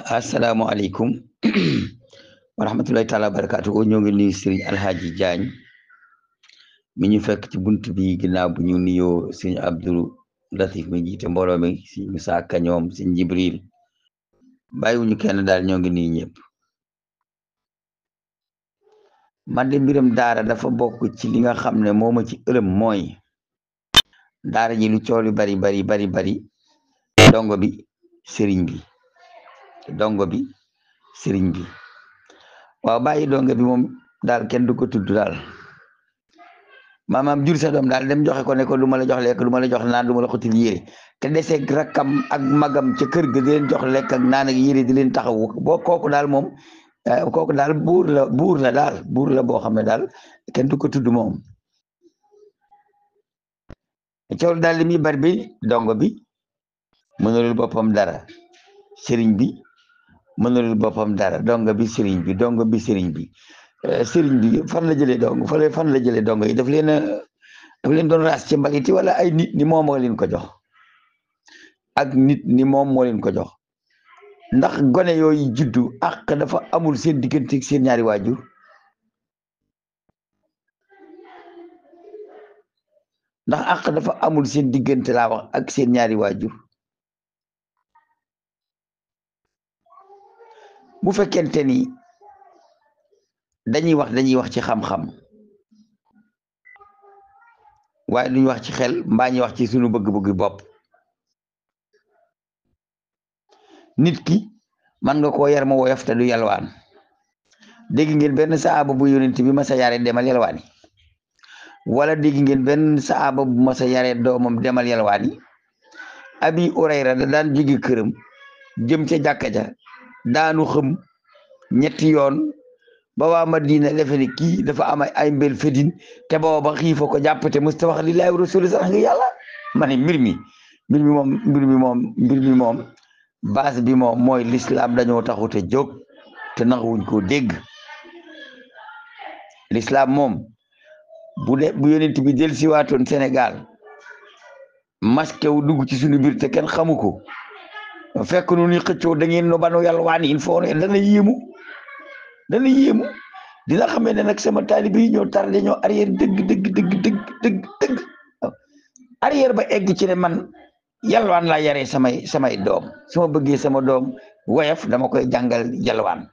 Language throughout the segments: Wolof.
asalaamaaleykum wa rahmatulahi taala wa barakaatu ñoo ngi nuyu Serigne Alhaji Diagne mi ñu fekk ci bunt bi ginnaaw bu ñu nuyoo Serigne Abdou Latif mi jiite mbooloo mi Serigne Moussa Ka ñoom Serigne Jibril bàyyiwuñu kenn daal ñoo ngi nuyu ñëpp. man de mbiram daara dafa bokk ci li nga xam ne moo ma ci ëlëm mooy daara ji lu coow li bari bari bari bari dongo bi sëriñ bi dongo bi sëriñ bi waaw bàyyi dongo bi moom daal kenn du ko tudd daal maanaam jur sa doom daal dem joxe ko ne ko du ma la jox lekk du ma la jox naan du ma la xotil yére te deseeg rakkam ak magam ca kër ga di leen jox lekk ak naan ak yére di leen taxawu boo kooku daal moom kooku daal buur la daal buur la boo xam ne daal kenn du ko tudd moom coow daal li muy bari bi dongo bi mënulul boppam dara sëriñ bi mënulul boppam dara dongo bi sëriñ bi dongo bi sëriñ bi sëriñ bi fan la jëlee dong fan la jëlee dongo yi daf leen doon raas ci mbaliti wala ay nit ni moom moo leen ko jox ak nit ni moom moo leen ko jox ndax gone yooyu juddu ak dafa amul seen diggante seen ñaari waajur ndax ak dafa amul seen diggante laa wax ak seen ñaari waajur bu fekkente ni dañuy wax ci xam-xam waaye duñu wax ci xel mbaa ñuy wax ci sunu bëgg-bëgg bopp nit ki man nga koo yar ma woyof te du yalwaan dégg ngeen benn saaba bu yonent bi ma sa yare demal yalwaani wala dégg ngeen benn saaba bu ma sa yare doomam demal yalwaani abi urayra da daan jóge këram jëm ca jàkka ja daanu xëm ñetti yoon ba waa Madina defe ne kii dafa am ay mbel fedin te booba xiifa ko jàpp te musta wax lillahi wa rasuli sax nga yàlla ma ne mbir mi moom base bi moom mooy l'islam dañoo taxute jóg te naxuwuñ ko dégg l'islam moom bu yonent bi del siwaatoon Sénégal masque wu dugg ci suñu biir te kenn xamu ko fekk nu ni xëccoo da ngeen no banu yàlla waani il faut ne dana yéemu dina xamee ne nag sama taalibe yi ñoo tardé ñoo arrière dëgg arrière ba egg ci ne man yalwaan laa yaree samay doom su ma bëggee sama doom woyof dama koy jàngal yalwaan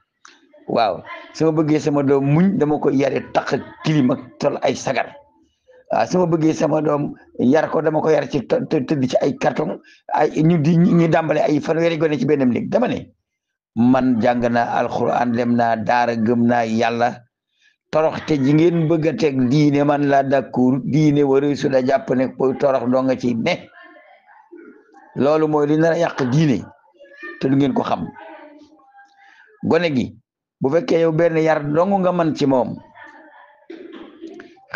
waaw su ma bëggee sama doom muñ dama koy yare taq tilim ak tol ay sagar waaw su ma bëggee sama doom yar ko dama ko yar ci tëdd ci ay carton ay ñu dàmbale ay fanweeri gone ci benn néeg dama ne man jàng naa alxuraan dem naa daara gëm naa yàlla toroxte ji ngeen bëgg a teg diine man la d'accord diine wara su da jàpp ne koy torox doo nga ci ne loolu mooy li nar a yàq diine te du ngeen ko xam gone gi bu fekkee yow benn yar dong nga man ci moom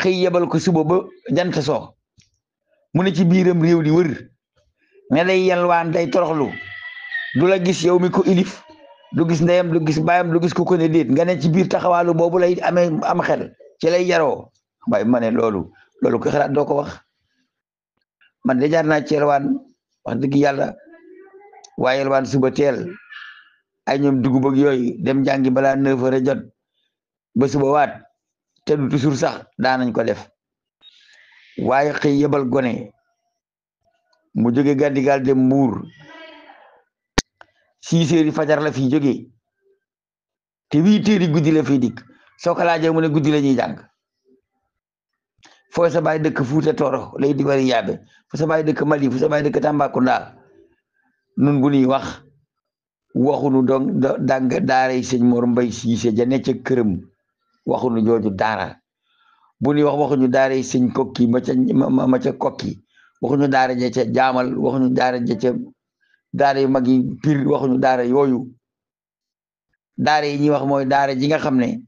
xëy yebal ko suba ba jant soo mu ne ci biiram réew di wër ne day yalwaan day toroxlu du la gis yow mi ko ilif du gis ndeyam du gis baayam du gis ku ko ne déet nga ne ci biir taxawaalu boobu lay am xel ci lay yaroo waaye ma ne loolu ko xalaat doo ko wax man de jaar naa ci yalwaan wax dëgg yàlla waaye yalwaan suba teel ay ñoom dugub ak yooyu dem jàngi balaa 9h jot ba suba waat te du toujours sax daanañ ko def waaye xëy yebal gone mu jóge Gandigal dem Mbuur 6h fajar la fi jógee te 8h guddi la fiy dikk soo ko laajee mu ne guddi la ñuy jàng foo sa baay dëkk Fuuta Tooro lay di bari yaabe fu sa baay dëkk Mali fu sa baay dëkk Tambacounda nun bu ñuy waxunu donc daaray sëñ Mor Mbay Siise ja ne ca këram waxunu jooju daara bu ñuy waxuñu daaray sëñ kokki ma ca kokki waxuñu daara ja ca jaamal waxuñu daara ja ca daara yu mag yi pir waxuñu daara yooyu daara yi ñuy wax mooy daara ji nga xam ne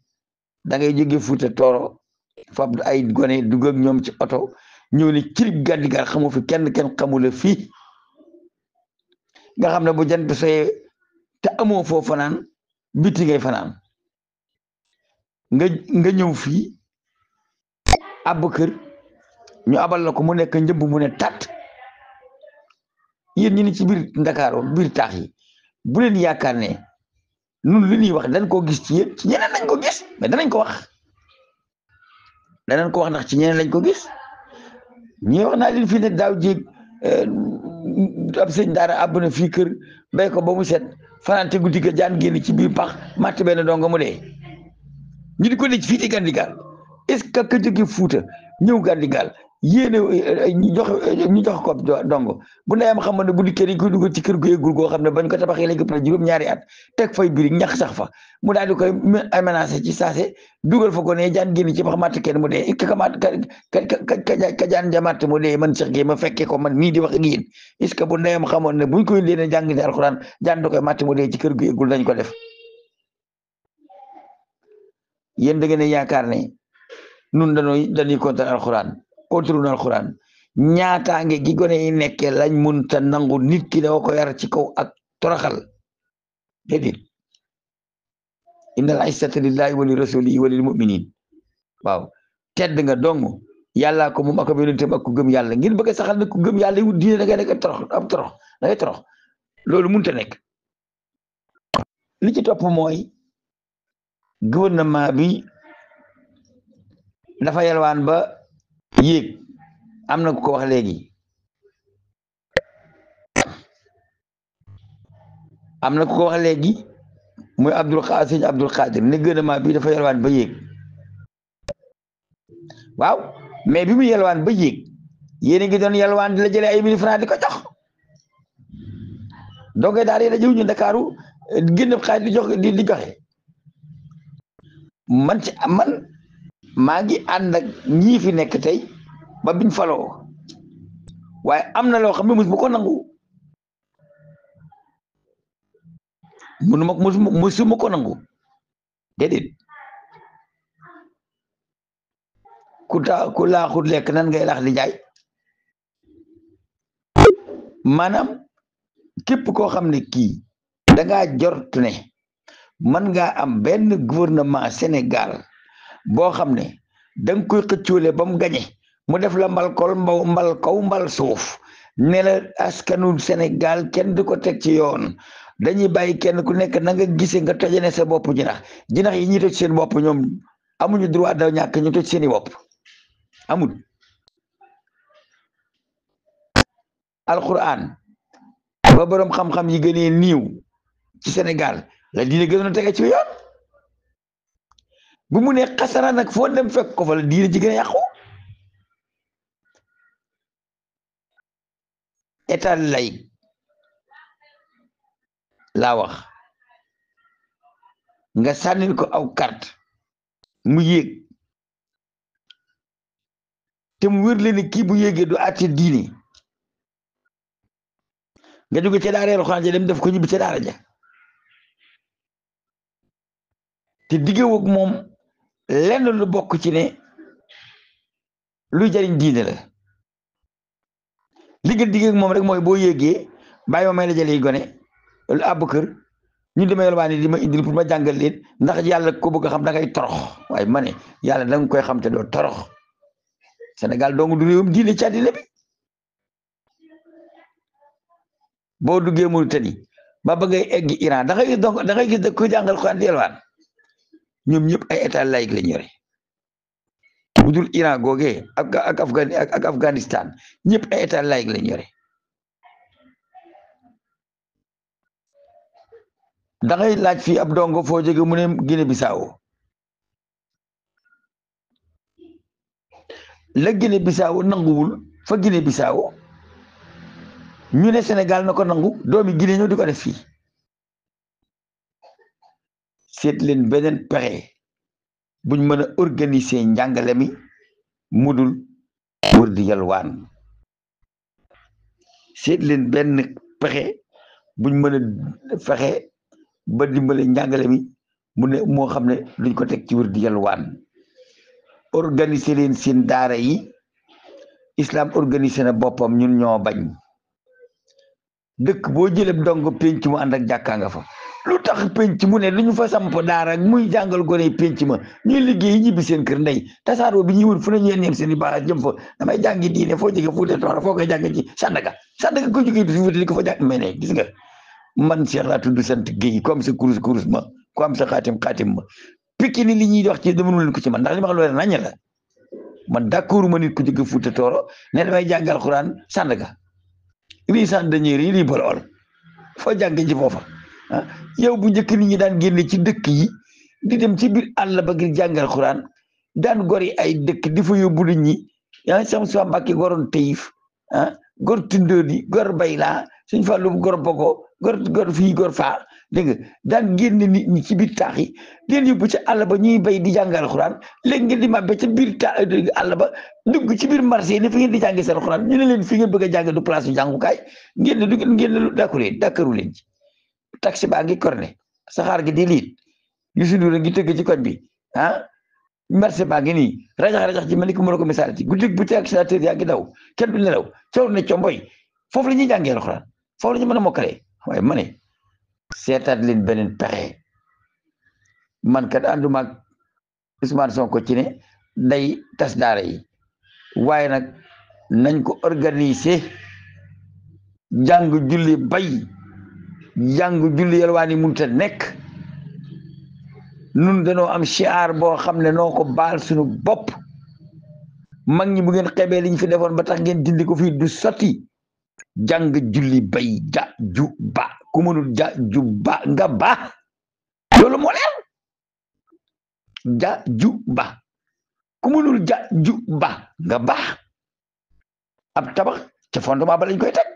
da ngay jóge Fuuta Tooro fab ay gone dugg ak ñoom ci oto ñëw ne cirib Gandigal xamu fi kenn xamula fii nga xam ne bu jant soyee te amoo foo fanaan biti ngay fanaan nga ñëw fii ab kër ñu abal la ko mu nekk njëmb mu ne tat yéen ñi ni ci biir Ndakaaru biir taax yi bu leen yaakaar ne nun li ñuy wax dañ koo gis ci yéen ci ñeneen lañ ko gis mais danañ ko wax ndax ci ñeneen lañ ko gis ñi wax naa leen fii ne daaw jéeg ab sëñ daara àbb na fii kër bay ko ba mu set fanaan te guddi ga jaan génn ci biir pax matt benn dongo mu dee ñu di ko denc fii ci Gandigal est-ce que ka jóge Fuuta ñëw Gandigal yéene ñu jox ko dongo bu ndeyam xam ne bu dikkee dañ koy dugal ci kër gu yeggul goo xam ne bañ ko tabaxee léegi peut juróom-ñaari at teg fay birig ñax sax fa mu daal di koy aménagé ci saase dugal fa ko ne jaan génn ci pax matt kenn mu dee ka jaan jamatt mu dee man Cheikh Gueye ma fekkee ko man nii di wax ak yéen est-ce que bu ndeyam xamoon ne buñ koy leen jàng ci alxuraan jaan da koy matt mu dee ci kër gu yeggul dañ ko def yéen da ngeen yaakaar ne nun dañuy contre alxuraan contre alxuraan ñaataange gi gone yi nekkee lañ munta nangu nit ki dafa ko yar ci kaw ak toroxal déedéet innal izzata lillahi wa li rasulihi wa lil mu'minin waaw tedd nga dong yàllaa ko moom ak yonentam ak ku gëm yàlla ngeen bëgg a saxal ne ku gëm yàlla yu diine da ngay nekk torox da ngay torox loolu munta nekk li ci topp mooy gouvernement bi dafa yalwaan ba yéeg am na ku ko wax léegi muy sëñ Abdul Xaadir ne gouvernement bi dafa yalwaan ba yéeg waaw mais bi mu yalwaan ba yéeg yéen a ngi doon yalwaan di la jëlee ay 1000 francs di ko jox donc daal yéen a jëw ñu Ndakaaru génn xaalis di joxe man maa ngi ànd ak ñii fi nekk tey ba biñ faloo waaye am na loo xam ne musuma ko nangu musuma ko nangu déedéet ku laaxut lekk nan ngay laax di jaay maanaam képp koo xam ne kii da ngaa jort ne mën ngaa am benn gouvernement Sénégal boo xam ne da nga koy xëccoole ba mu gañe mu def la mbal kaw mbal suuf ne la askanu Sénégal kenn du ko teg ci yoon dañuy bàyyi kenn ku nekk na nga gisee nga tojane sa bopp jinax yi ñuy toj seen bopp ñoom amuñu droit da ñàkk ñu toj seeni bopp amul alquran ba boroom xam-xam yi gënee niiw ci Sénégal la diine gënoon a tege ci yoon bu mu ne xasara nag foo dem fekk ko fa la diine ci gën a yàqu état laïque laa wax nga sànnil ko aw carte mu yéeg te mu wér leen ni kii bu yéegee du àtte diine nga jóge ca daara alxuraan ja dem def ko ñibbi ca daara ja te diggewoog moom lenn lu bokk ci ne luy jariñ diine la li nga diggeeg moom rek mooy boo yéegee bàyyi ma may la jëlee gone àbb kër ñu demee yalwaani di ma indil pour ma jàngal leen ndax yàlla ko bëgg a xam da ngay torox waaye ma ne yàlla da nga koy xam te doo torox Sénégal dong du réewum diine ci àddina bi boo duggee Mauritanie ba ba ngay egg Iran da ngay gis da koy jàngal Alxuraan di yalwaan ñoom ñëpp ay état laïque lañ yore bu dul Iran googee ak Afghanistan ñëpp ay état laïque lañ yore da ngay laaj fii ab dongo foo jóge mu ne Guinée Bissau la Guinée Bissau nanguwul fa Guinée Bissau ñu ne Sénégal na ko nangu doomi Guinée ñoo di ko def fii seet leen beneen pexe buñ mën a organiser njàngale mi mudul wër di yalwaan seet leen benn pexe buñ mën a fexe ba dimbale njàngale mi mu ne moo xam ne duñ ko teg ci wër di yalwaan organiser leen seen daara yi islam organiser na boppam ñun ñoo bañ dëkk boo jëlee dong penc mu ànd ak jàkkaa nga fa lu tax penc mu ne lu ñu fa samp daara muy jàngal gone penc ma ñuy liggéey ñibbi seen kër ndey tasaaroo bi ñuy wut fu ne ñu yem seen i baax jëm fa damay jàngi diine foo jóge Fuuta Tooro foo koy jàng ci Sandaga ko jógee fi Fuuta di ko fa jàng mais ne gis nga man Cheikh laa tudd sant Guèye comme sa kurus ma ku am sa xaatim ma Pikine li ñuy wax ci dama leen ko ci man ndax li ma xam loolu nañ la man d'accord ma nit ku jóge Fuuta Tooro ne damay jàngal Alxuraan Sandaga lii Sandiniéry yi lii Bawol foo jàngee ci foofa ah yow bu njëkk nit ñi daan génne ci dëkk yi di dem ci biir àll ba ngir jàngal Alxuraan daan gori ay dëkk di fa yóbbu nit ñi yaa sam sa Mbàkke goroon Tayif gor Tindóodi gor Bayla suñ Fallu gor Bogo gor fii gor faa dégg nga daan génne nit ñi ci biir taax yi leen yóbbu ci àll ba ñuy bay di jàngal Alxuraan léegi ngeen di màbbe ca biir àll ba dugg ci biir marché yi ne fi ngeen di jàngee seen Alxuraan ñu ne leen fi ngeen bëgg a jàng du place yu jàngukaay ngeen ne du ngeen ne dakkaru leen ci taxi baa ngi korne saxaar gi di liit Youssou Ndour a ngi tëgg ci koñ bi marché baa ngi nii rajax ci mel ni ko mën a ko misaal ci guddi bu ci accélérateur yaa ngi daw kenn du nelaw coow ne comboy foofu la ñuy jàngee Alxuraan foofu la ñu mën a mokkalee waaye ma ne seetaat leen beneen pexe man kat ànduma ak Ousmane Sonko ci ne day tas daara yi waaye nag nañ ko organiser jàng julli bay jàng julli yalwaani munta nekk nun dañoo am siyaar boo xam ne noo ko baal suñu bopp mag ñi bu ngeen xebee liñ fi defoon ba tax ngeen dindi ko fii du sotti jàng julli bay ja ju ba ku mënul ja ju ba nga ba loolu moo leer ja ju ba ku mënul ja ju ba nga ba ab tabax ca fondement ba lañ koy teg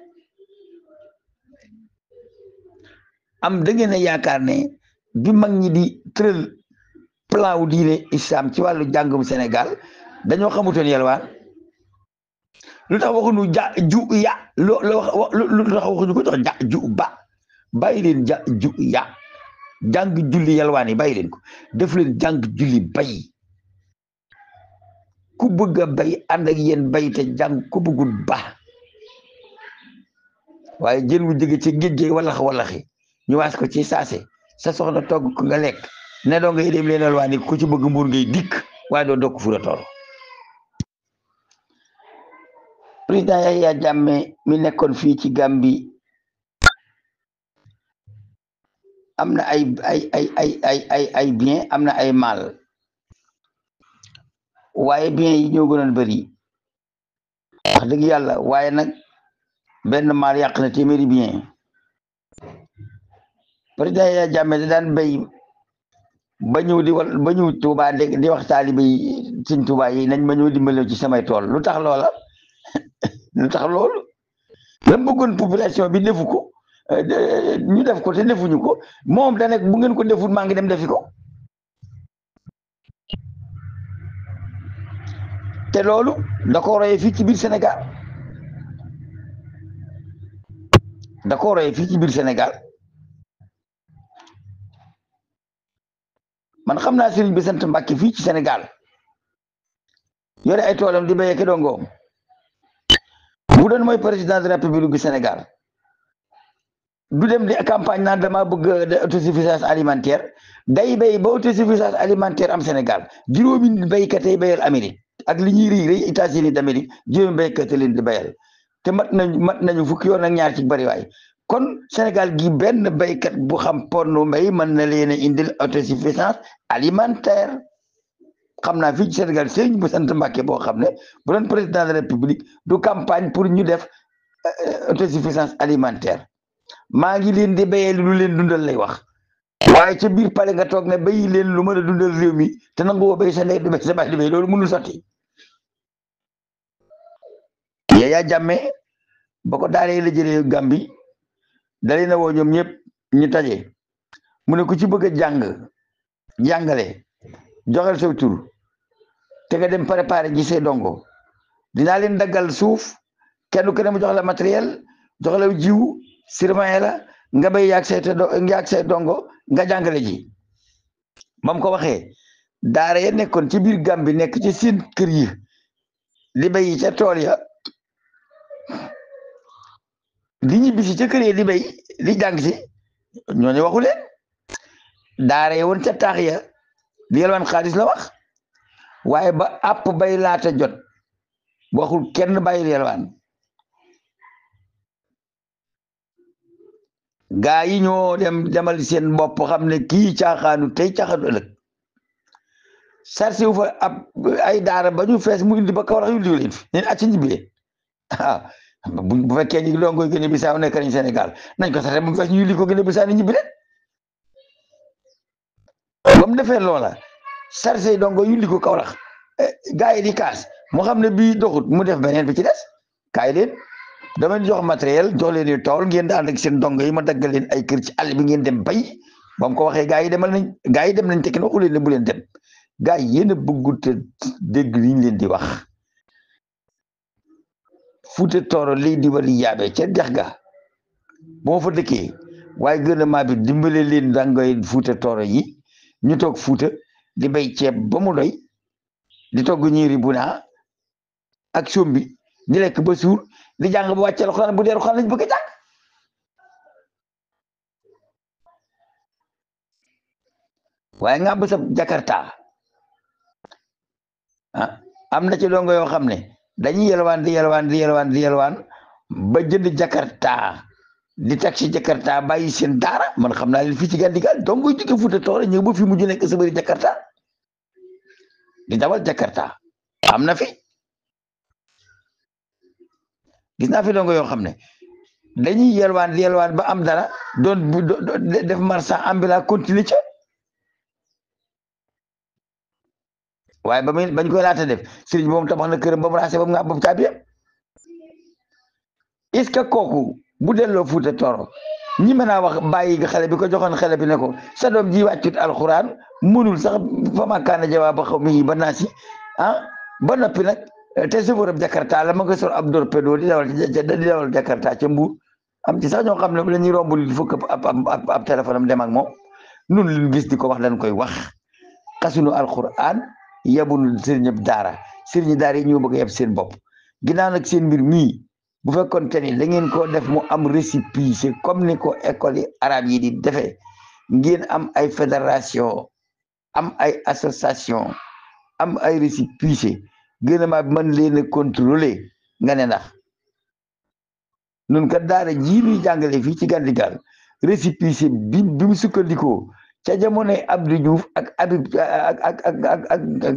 am da ngeen a yaakaar ne bi mag ñi di tëral plan wu diine islam ci wàllu jàngum Sénégal dañoo xamutoon yalwaan lu tax waxuñu ja ju ya lu tax waxuñu ko jox ja ju ba bàyyi leen ja ju ya jàng julli yalwaan yi bàyyi leen ko def leen jàng julli bay ku bëgg a bay ànd ak yéen bay te jàng ku bëggul ba waaye jën wu jóge ci géej gi walaxi ñu waas ko ci saase sa soxna togg ko nga lekk ne doo ngay dem leen yalwaan yi ku ci bëgg mbuur ngay dikk waaye doo dokk Fuuta Tooro président Yaya Jammeh mi nekkoon fii ci Gambie am na ay bien am na ay mal waaye bien yi ñoo gënoon bëri wax dëgg yàlla waaye nag benn mal yàq na téeméeri bien président Yaya Jammeh da daan béy ba ñëw ba ñëw Tuuba di wax taalibe yi Sëñ Tuuba yi nañ ma ñëw dimbale ci samay tool lu tax loola lu tax loolu la bëggoon population bi defu ko ñu def ko te defuñu ko moom da nekk bu ngeen ko deful maa ngi dem defi ko te loolu da ko royee fii ci biir Sénégal da ko royee fii ci biir Sénégal man xam naa sëriñ bi sant Mbàkke fii ci Sénégal yore ay toolam di béyee ki dongoom bu doon mooy président de la République du Sénégal du dem di campagne naan dama bëgg autosuffisance alimentaire day béy ba autosuffisance alimentaire am Sénégal juróomi béykat yi béyal Amérique ak li ñuy rëy États-Unis d'Amérique juróomi béykat yi leen di béyal te mat nañu fukki yoon ak ñaar ci bariwaay kon Sénégal gi benn béykat bu xam porno mbéy mën na leen a indil autosuffisance alimentaire xam naa fii ci Sénégal sëriñ bu sant Mbàkke boo xam ne bu doon président de la République du campagne pour ñu def autosuffisance alimentaire maa ngi leen di béyee lu leen dundal lay wax waaye ca biir pale nga toog ne béyi leen lu mën a dundal réew mi te nangu woo béy sa ndey du béy sa baay du béy loolu mënul sotti Yaya Jammeh ba ko daaree la jëlee Gambie dalee na woo ñoom ñëpp ñu taje mu ne ku ci bëgg a jàngale joxel sa tur te nga dem préparer ji say dongo dinaa leen daggal suuf kenn ku ne mu jox la matériel jox la jiw surveiller la nga béy yaag say dongo nga jàngale ji ba mu ko waxee daara ya nekkoon ci biir Gambie nekk ci seen kër yi li béy ca tool ya di ñibbisi ca kër yi di béy di jàng si ñooñu waxu leen daara ya woon ca taax ya li yalwaan xaalis la wax waaye ba àpp bay laata jot waxul kenn bàyyil yalwaan gaa yi ñoo demal seen bopp xam ne kii caaxaanu tey caaxaanu ëllëg sarsi wu fa ab ay daara ba ñu fees mu indi ba kaw rax yu liw leen fi neen acci ñibbi leen bu fekkee ñi dongoy Guinée Bissau nekk nañ Sénégal nañ ko sax mu fees ñu li ko Guinée Bissau ni ñibbi leen ba mu defee loola sarse dongo yu li ko kaw rax gaa yi di kaas moo xam ne bii doxut mu def beneen bi ci des kaay leen dama jox matériel jox leen ni tool ngeen daan ak seen dongo yi ma daggal leen ay kër ci àll bi ngeen dem bay ba mu ko waxee gaa yi dem nañ te kenn waxu leen ne bu leen dem gaa yi yéen a bëggut a dégg li ñu leen di wax Fuuta Tooro lii di wali yaabe ca dex ga boo fa dëkkee waaye gouvernement bi dimbale leen dangoy Fuuta Tooro yi ñu toog Fuuta di bay ceeb ba mu doy di togg ñiiri bu naa ak sombi di lekk ba suur di jàng ba wàcceel Alxuraan bu dee Alxuraan lañ bëgg a jàng waaye nga ba sa Jakarta am na ci dongo yoo xam ne dañuy yelwaan ba jënd Jakarta di taxi Jakarta bàyyi seen daara man xam naa leen fii ci Gandigal dongo yu jóge Fuuta Tooro ñëw ba fi mujj nekk sa bëri Jakarta di dawal Jakarta am na fi gis naa fi dongo yoo xam ne dañuy yelwaan ba am dara doon def marchand ambulant continuer ca waaye bañ koy laata def sëriñ moom tabax na këram ba mu raase ba mu nga bopp caabiyam est-ce que kooku bu delloo Fuuta Tooro ñi mën a wax bàyyi nga xale bi ko joxoon xale bi ne ko sa doom ji wàccut alxuraan mënul sax fa ma kaana jawaaba xawmihi ba naa si ba noppi nag te sëfërëb Jakarta la ma nga sol ab torpedo di dawal Jakarta ca Mbuur am ci sax ñoo xam ne la ñuy romb li fukk ab téléphone am dem ak moom nun liñ gis di ko wax dañ koy wax xasunu alxuraan yebul sëriñ daara sëriñ daara yi ñoo bëgg a yeb seen bopp ginnaaw nag seen mbir mii bu fekkoon te ni da ngeen ko def mu am récépissé comme ni ko école yi arabe yi di defee ngeen am ay fédération am ay association am ay récépissé gouvernement bi mën leen a contrôler nga ne ndax nun kat daara ji ñuy jàngale fii ci Gandigal récépissé bi mu sukkandikoo ca jamonoy Abdou Diouf ak Habib ak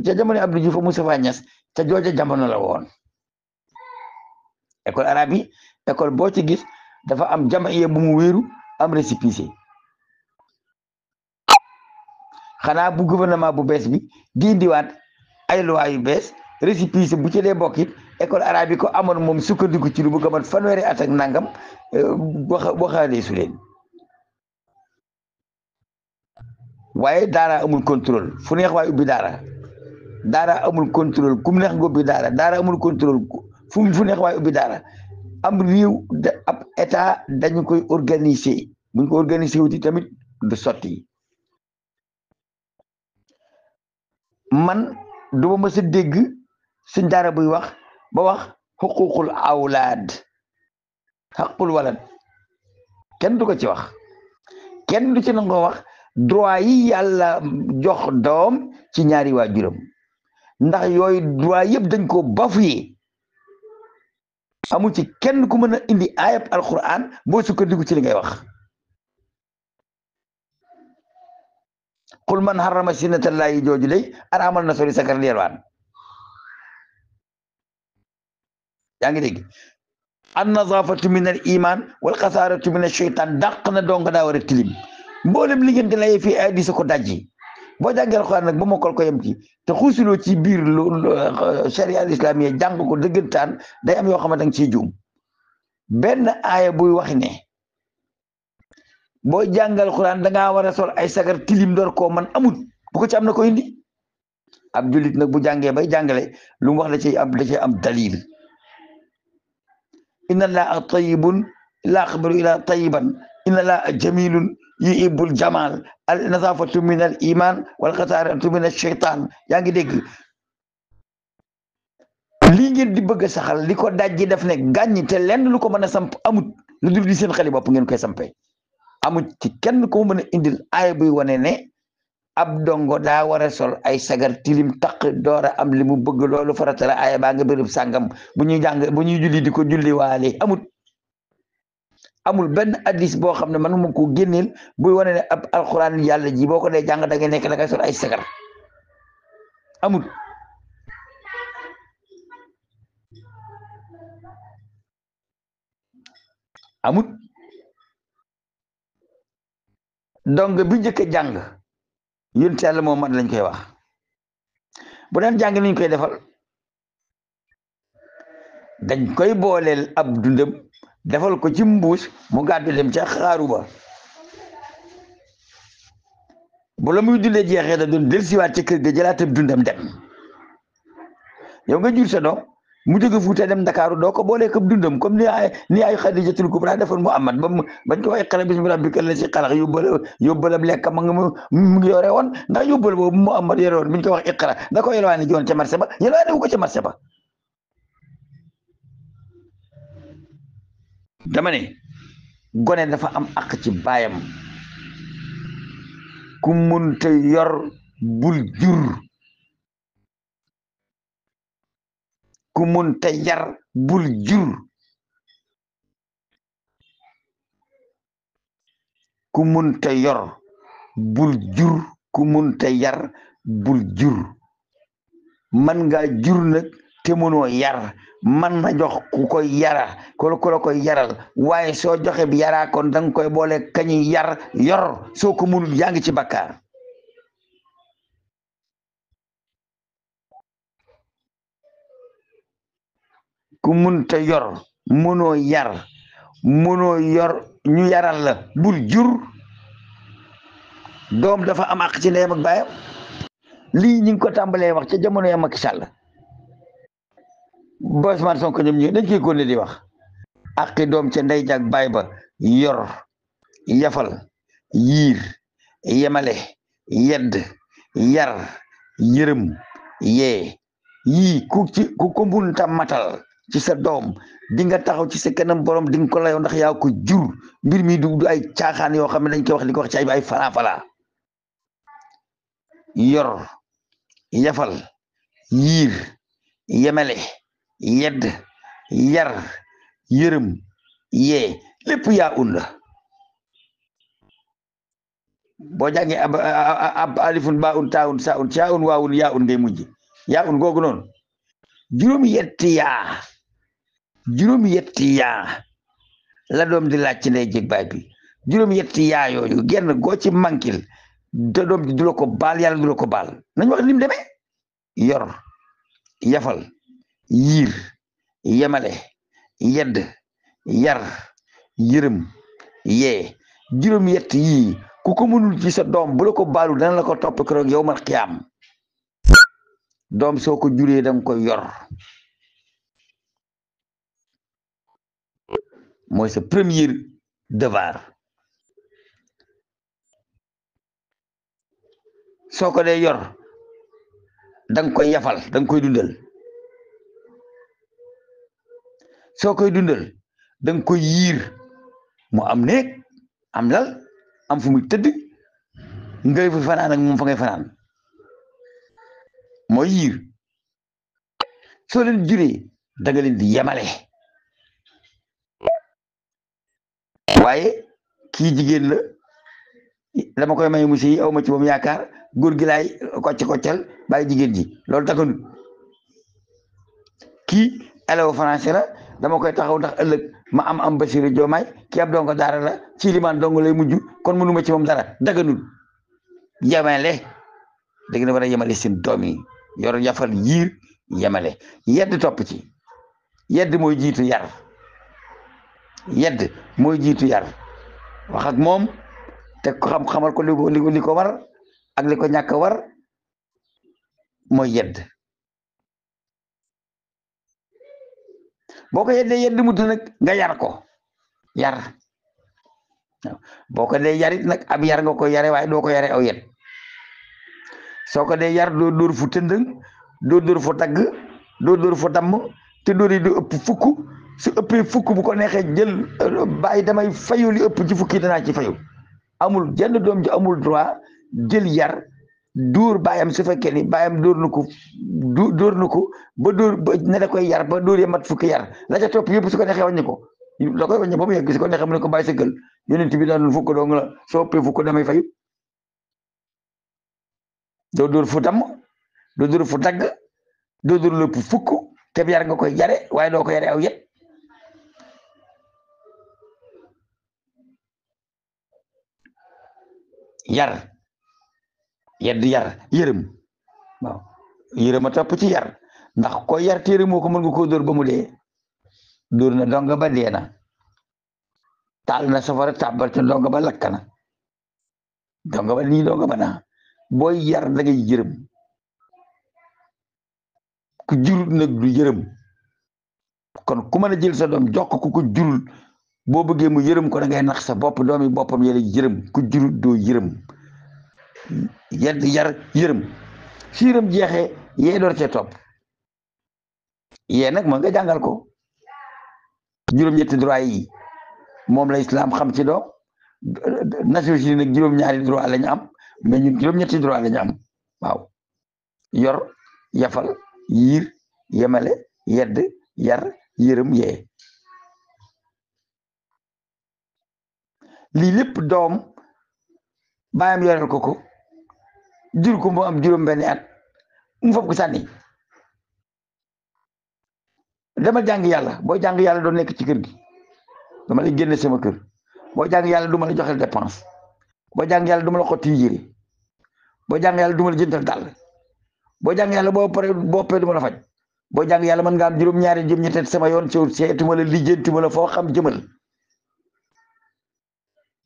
ca jamonoy Abdou Diouf ak Moustapha Niasse ca jooja jamono la woon école arabe yi école boo ci gis dafa am jamaïya bu mu wéeru am récépissé xanaa bu gouvernement bu bees bi di indiwaat ay loi yu bees récépissé bu ci dee bokk it école arabe yi ko amoon moom sukkandiku ci lu bëgg a mat fanweeri at ak nangam waxaale su leen waaye daara amul contrôle fu neex waay ubbi daara amul contrôle kum neex nga ubbi daara amul contrôle fu neex waay ubbi daara am réew ab état dañu koy organiser buñ ko organiser wuti tamit du sotti man du ma mës a dégg suñ daara buy wax ba wax xuququl awlaad xaqul walad kenn du ko ci wax kenn du ci nangoo wax droit yi yàlla jox doom ci ñaari waajuram ndax yooyu droit yëpp dañ ko bafoué amu ci kenn ku mën a indi ayab alquran boo sukkandiku ci li ngay wax qul man harrama zinatallahi jooju day araamal na sori sakar leelwaan yaa ngi dégg an nazafatu min al iman wal xasaaratu min al cheytan dàq na donga daa war a tilim mboolem li ngeen di lay fii ay di sa ko dajji boo jàngee alxuraan nag ba mokkal ko yem ci te xuusuloo ci biir charia al islamiyya jàng ko dëggantaan day am yoo xamante ne ciy juum benn aaya buy wax ne boo jàngal alxuraan da ngaa war a sol ay sagar tilim door koo man amul bu ko ci am na ko indi ab jullit nag bu jàngee bay jàngale lu mu wax da cay am dalil inna allaha tayyibun laa yaqbalu illa tayyiban inna allaha jamilun yuhibbul jamal al nazafatu min al iman wal xasaaratu min al shaytan yaa ngi dégg lii ngeen di bëgg a saxal li ko dajji def ne gàññi te lenn lu ko mën a samp amut lu dul di seen xeli bopp ngeen koy sampee amut ci kenn ko mën a indil aaya buy wane ne ab dongo daa war a sol ay sagar tilim taq door a am li mu bëgg loolu faratala aaya baa nga bërëb sàngam bu ñuy julli di ko julli waale amut amul benn hadis boo xam ne man ma ko génneel buy wane ne ab alxuraan yàlla ji boo ko dee jàng da ngay nekk da ngay sol ay sagar amul amul donc bi njëkk a jàng yonent yàlla Muhammad lañ koy wax bu daan jàng niñ koy defal dañ koy booleel ab dundam defal ko ci mbuus mu gàddu dem ca xaaru ba bu la muy dundee jeexee da doon dellusiwaat ci kër ga jëlaat ab dundam dem yow nga jur sa doom mu jóge Fuuta dem Ndakaaru doo ko boolee ko dundam comme ni ay Xadijatul Kubra defoon Muhammad bañ ko waxee xale bismi rabbika la si xalax yóbbalam lekk ma nga mu ngi yore woon ndax yóbbal boobu Muhammad yore woon biñ ko wax iqra da ko yelwaani joon ca marché ba yelwaani wu ko ca marché ba dama ne gone dafa am àq ci baayam ku munta yor bul jur ku munta yar bul jur ku munta yor bul jur ku munta yar bul jur man nga jur nag te mënoo yar man na jox ku koy yara ku la koy yaral waaye soo joxe bi yaraa kon danga koy boole kañuy yar yor soo ko mënul yaa ngi ci bakkaar ku munta yor mënoo yor ñu yaral la bul jur doom dafa am àq ci ndeyam ak baayam lii ñu ngi ko tàmbalee wax ca jamono ya Macky Sall ba Ousmane Sonko ñoom ñi dañ koy góone di wax àqi doom ca ndey jak baay ba yor yafal yiir yemale yedd yar yërëm yee yii ku ko munta matal ci sa doom di nga taxaw ci sa kanam borom di nga ko layoo ndax yaa ko jur mbir mi du ay caaxaan yoo xam ne dañ koy wax di ko wax ci ay fala yor yafal yiir yemale yedd yar yërëm yee lépp yaa un la boo jàngee ab alifun ba un taa un saa un caa un waa un yaa un ngay mujj yaa un googu noonu juróomi yetti yaa la doom di laaj ci ndey jég baay bi juróomi yetti yaa yooyu genn goo ci mankil te doom di du la ko baal yàlla du la ko baal nañ wax ni mu demee yor yafal yiir yemale yedd yar yërëm yee juróom yett yii ku ko mënul ci sa doom bu la ko baalu dana la ko topp keroog yow mal xiyaam doom soo ko juree danga koy yor mooy sa premier devoir soo ko dee yor danga koy yafal danga koy dundal soo koy dundal danga koy yiir mu am néeg am lal am fu muy tëdd ngay fa fanaan ak moom fa ngay fanaan mooy yiir soo leen juree da nga leen di yemale waaye kii jigéen la dama koy may monsieur yi aw ma ci moom yaakaar góor gi laay koccal bàyyi jigéen ji loolu taxul kii élève français la dama koy taxaw ndax ëllëg ma am Bassirou Diomaye kii ab dongo daara la ci limaan dongo lay mujj kon mënuma ci moom dara daganul yemale dëgg na war a yemale seen doom yi yor yafal yiir yemale yedd topp ci yedd mooy jiitu yar wax ak moom te ko xamal ko li ko war ak li ko ñàkk war mooy yedd boo ko yeddee yedd mut nag nga yar ko yar boo ko dee yarit nag ab yar nga ko yare waaye doo ko yare aw yet soo ko dee yar doo dóor fu tëndëng doo dóor fu tagg doo dóor fu damm te dóor yi du ëpp fukk su ëppee fukk bu ko neexee jël bàyyi damay fayu li ëpp ci fukki danaa ci fayu amul jenn doom ji amul droit jël yar dóor baayam su fekkee ni baayam dóor na ko ba dóor ba ne da koy yar ba dóor ya mat fukki yar la ca topp yëpp su ko neexee wàññi ko da koy wàññi ba mu yegg si ko ne xam ne ko bàyyi sa gël yonent bi daan fukk dong la soo ëppee fukk damay fayu doo dóor fu damm doo dóor fu dagg doo dóor lépp fukk te yar nga koy yare waaye doo ko yare aw yet yar yedd yar yërëm waaw yërëm a topp ci yar ndax ko yar téere moo ko mën nga koo dóor ba mu dee dóor na donga ba dee na taal na safara tàbbal te donga ba lakk na donga ba nii donga ba naa booy yar da ngay yërëm ku jurut nag du yërëm kon ku mën a jël sa doom jox ko ku jurul boo bëggee mu yërëm ko da ngay nax sa bopp doomi boppam yële yërëm ku jurut doo yërëm yedd yar yërëm si yërëm jeexee yee door cee topp yee nag mën nga jàngal ko juróom-ñetti droit yi moom la islam xam ci doom Nations Unies nag juróom-ñaari droit la ñu am mais ñun juróom-ñetti droit la ñu am waaw yor yafal yiir yemale yedd yar yërëm yee lii lépp doom baayam yoreel ko jur ko mu am juróom-benni at mu fop ko sànni dama jàng yàlla boo jàng yàlla doo nekk ci kër gi dama lay génne sama kër boo jàng yàlla du ma la joxel dépense boo jàng yàlla du ma la xotti yére boo jàng yàlla du ma la jëntal dàll boo jàng yàlla boo paree boo pee du ma la faj boo jàng yàlla mën nga am juróom-ñaari juróom-ñetti sama yoon ci seetuma la lijjantuma la foo xam jëmal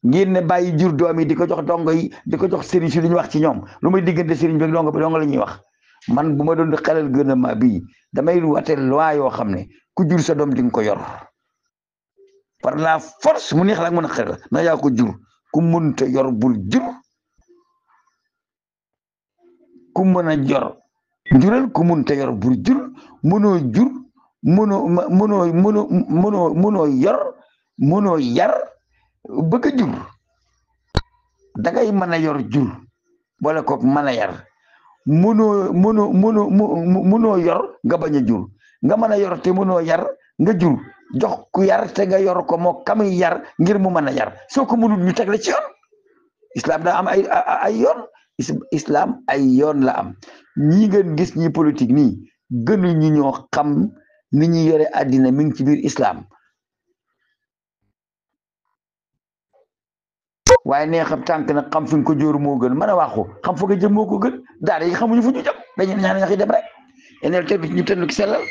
ngeen ne bàyyi jur doom yi di ko jox dongo yi di ko jox sëriñ si lu ñu wax ci ñoom lu may diggante sëriñ bi dongo bi dongo la ñuy wax man bu ma doon xelal gouvernement bi damay wate loi yoo xam ne ku jur sa doom di nga ko yor par la force mu neex la mën a xel na yaa ko jur ku mënta yor bul jur ku mën a jor jural ku mënta yor bul jur mënoo jur mënoo yor mënoo yar bëgg a jur dangay mën a yor jur boole kook mën a yar mënoo yor nga bañ a jur nga mën a yor te mënoo yar nga jur jox ku yar te nga yor ko moo kamuy yar ngir mu mën a yar soo ko mënul ñu teg la ci yoon islam daa am ay yoon islam ay yoon la am ñi ngeen gis ñi politique nii gënu ñu ñoo xam ni ñu yore àddina mi ngi ci biir islam waaye nee xam tànk nag xam fi nga ko jóor moo gën mën a waxu xam fa nga jëm moo ko gën daara yi xamuñu fu ñu jëm dañu ñaan ñax yi dem rek enel te ñu tënk ci sellal